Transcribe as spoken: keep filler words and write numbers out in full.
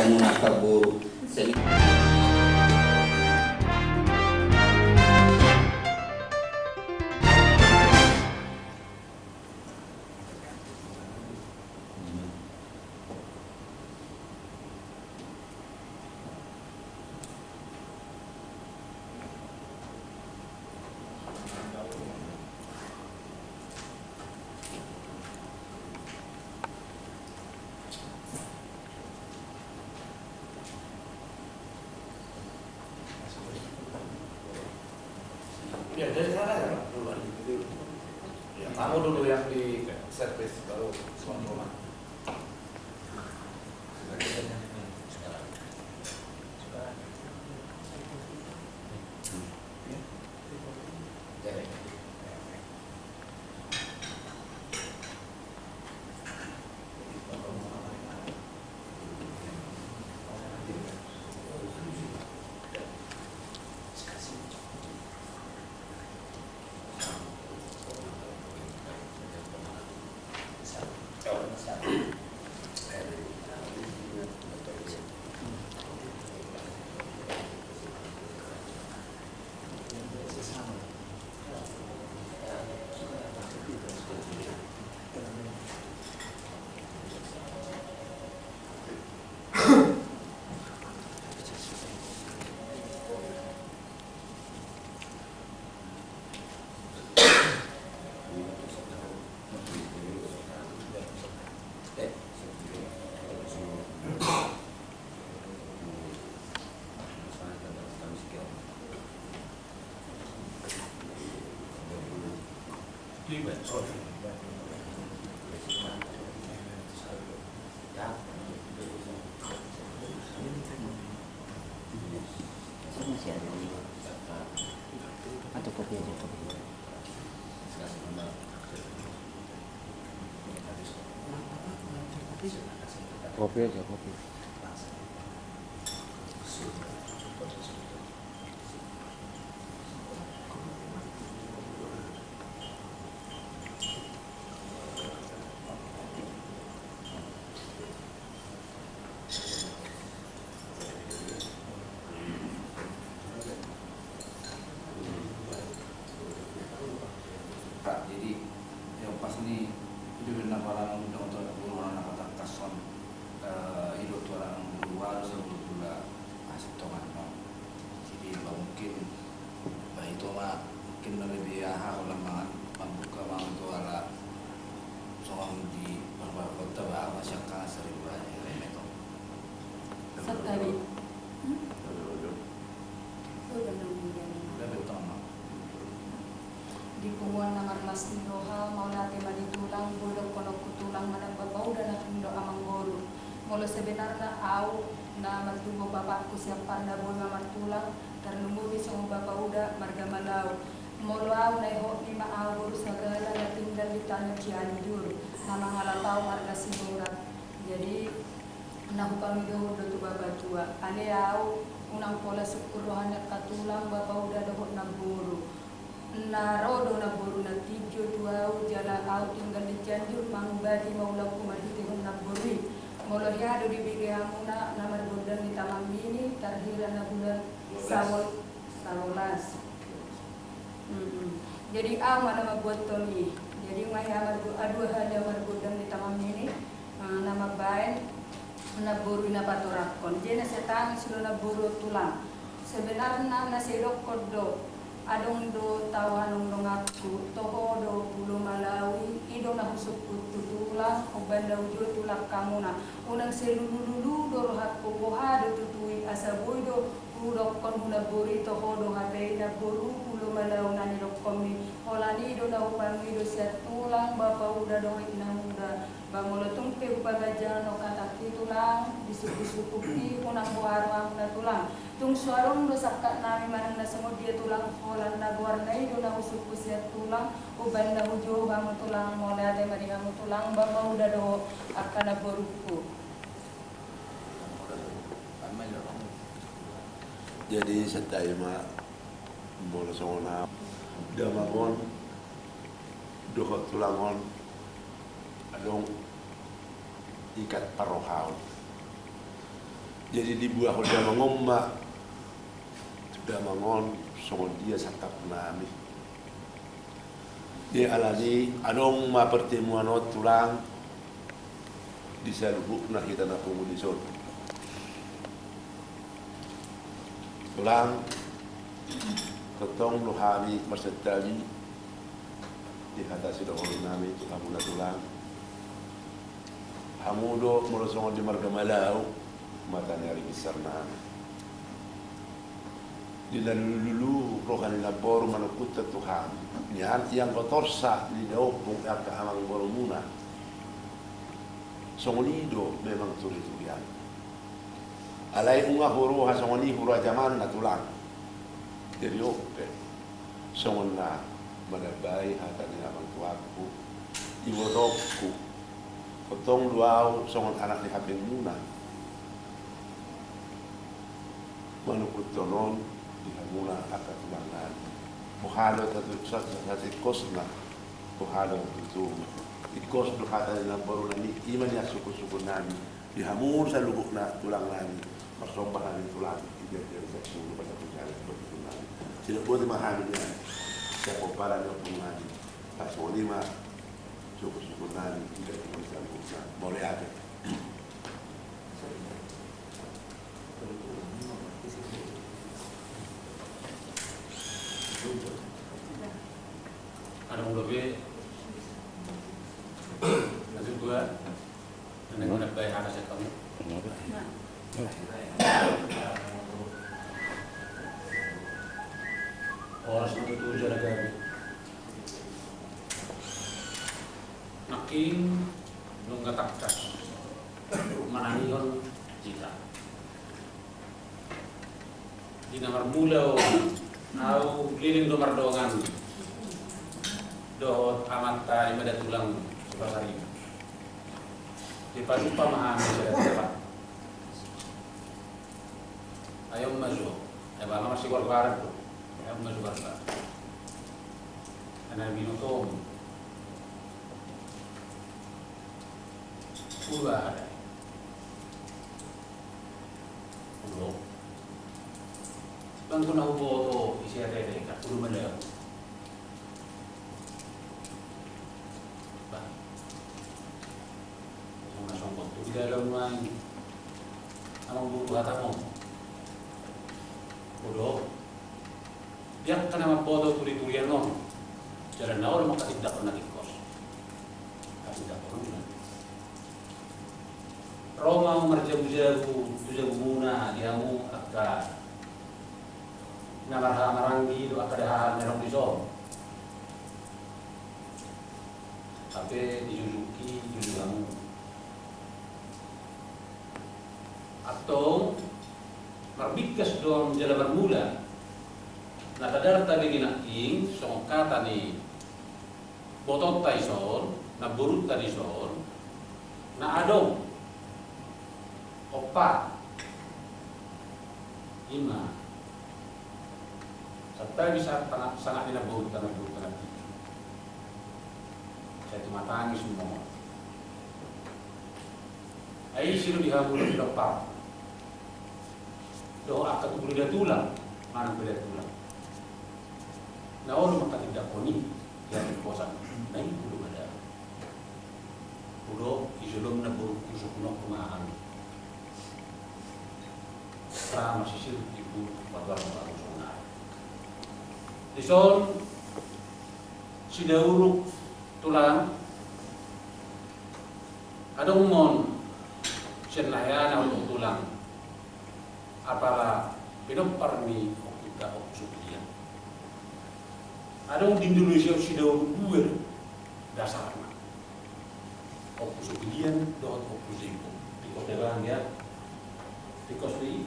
Muna parboru. Seni. Ya, dari sana ya, Pak, duluan. Ya, kamu dulu yang di servis, baru tuan rumah. Atau kopi aja, kopi. Kopi aja, kopi. Jadi, yang pas ni, itu benar orang undang tu anak guru, orang anak kota kason, eh, ido tu orang guru baru sebetulnya masih tongan, no. Jadi, ba mungkin, ba itu ma, mungkin na lebih aha, kalau mangan, mambuka mangan tu ala, songon di, Barbara Kota, ba, masih angka seribu aja, remet, no. Satabi. Hmm? Di punguan na marlas ni roha, mauliate ma di tulang, boi dohononku tulang, manang bapauda na hindok amangboru. Molo sebenarna au na martubu bapakku sian parna boi ma martulang, tarlumobi songon bapauda marga Malau. Molo au na ihot ni ma au boru Sagala na tinggal di tano Cianjur, na mangalap au marga Sihombing. Jadi, na hupamindohon do tu bapa tua. Alai au unang pola sungkun roha ni angka tulang, bapauda dohot namboru. Na ro do namboru na tinjo tu au jala au tinggal di Cianjur mangubati ma ulangku marhitehon namboru i. Molo hea do dibege hamuna na margondang ni tamanmi i, tarhira na bulan Sabol-, Sabolas. Mm-mm. Jadi au ma na mambuat toni. Jadi nunga hea margo-, adua hali au margondang ni tamanmi i, eh, na mambaen namboru i na patorangkon. Jadi na sai tangis do namboru on tulang. Sebenarna na sai dokkon do. Adong do tau hanong donganku, toho do Pulo Malau i, i do na husungkun tu tulang, umbahen na hujou tulang hamuna. Unang sai lulu-lulu do rohangku, boha do tutu i, asa boi do hudokkon tu namboru i, toho do hape i namboru Pulo Malau na nidokkonmi. Holan i do na hupamindohon sian tulang, bapauda dohot inamuda. Ba molo tung pe hupaganjang hatangki tulang, disungkun-sungkunki, unang boha rohamuna tulang. Tung so adong do sangkapnami manang na songon dia tulang, holan na goarna i do na husungkun sian tulang, umbahen na hujou hamu tulang, mauliate ma di hamu tulang, bapauda dohot angka namborungku. Jadi santabi ma, molo songon au, damang on dohot tulang on adong ikat parrohaon. Jadi dibuahon damang on ma, tu damang on songon dia sangkapnami. Jadi alani adong ma pertemuan on tulang, di saluhutna hita na pungu dison. Tulang, tongtong do hami marsantabi di hata sidohononnami tu hamuna tulang. Hamu do molo songon di marga Malau, mata ni ari binsarnami. Di na lulululu roha ni namboru manungkunhon tu hami. Nian ianggo torsa ni na ompung angka amangborumuna. Songon i do memang turiturian. Alai unang huroha songon i hurajamanna tulang. Jadi on pe songon na manambai hata ni amangtuangku, ibotongku. Tongtong do ahu songon anak ni hapengmuna. Manungkunhon on di hamuna angka tulang nami. Boha do tatu sa- sa- satingkosna. Boha do tutu. Tingkos do hata ni namboru nami, i ma nian sungkun-sungkunnami. Di hamu saluhutna tulang nami, marsomba hami tulang, di dia dia bisa sepuluh pada puja, buat tulang nami. Tidak buat ma hami nian. Siap pomparan ni ompung nami. Pas mau lima, syukur-syukur nami, tidak cuma saluhutna. Mauliate. Adong dope. Lanjut gua. Nang manambai hata sian hamu. Horas ma tutu jala gabe. Nangkin nunga tangkas manangihon hita. Di na marmula on, ahu leleng do mardongan dohot amanta i ma da tulang Sipasaribu. Dipajumpa ma hami sada tempat. Ai on ma jo, ai bala masih gor-goran do. Ai on ma jo bala. Ana binoto. Ula ada. Ulo. Bang kuna ubo to isi ada deka. Ulo mana? Bah. Songon na songkot tu di dalam nuaeng. Amang buru hata mo. Ulo. Di angka na mamboto turiturian on, jala na olo mangkatindangkon na tingkos. Katindangkon on. Ro ma ahu marjagujagu tu jagumuna di hamu angka na marhaha maranggi dohot angka dahahan na adong dison. Hape dijujungki jujung hamu. Antong marbingkas do on jala marmula. Na tadarta be nangkin songon hata ni botonta dison, namborunta dison, na adong ompat. I ma. Santabi sahat sangap ni namborunta, namborunta nangkin. Sai tumatangis mo. Ai ise do di hamu na pinompar dohot angka tubu ni da tulang, manang pe da tulang, na olo mangkatindangkon i di hatingkosan. Na i ulo ma da. Ulo, di jolom namborungku, sungkunonku ma hami. Ra masisir ibu patuar patuar sonari. Dison Sidauruk tulang. Adong mon sian na hea na utuk tulang. Apala pinompar ni ompunta Ompu Sublian. Adong di Indonesia on Sidauruk dua do dasarna. Ompu Sublian dohot Ompu Zeko. Tingkos da bahan dia. Tingkos di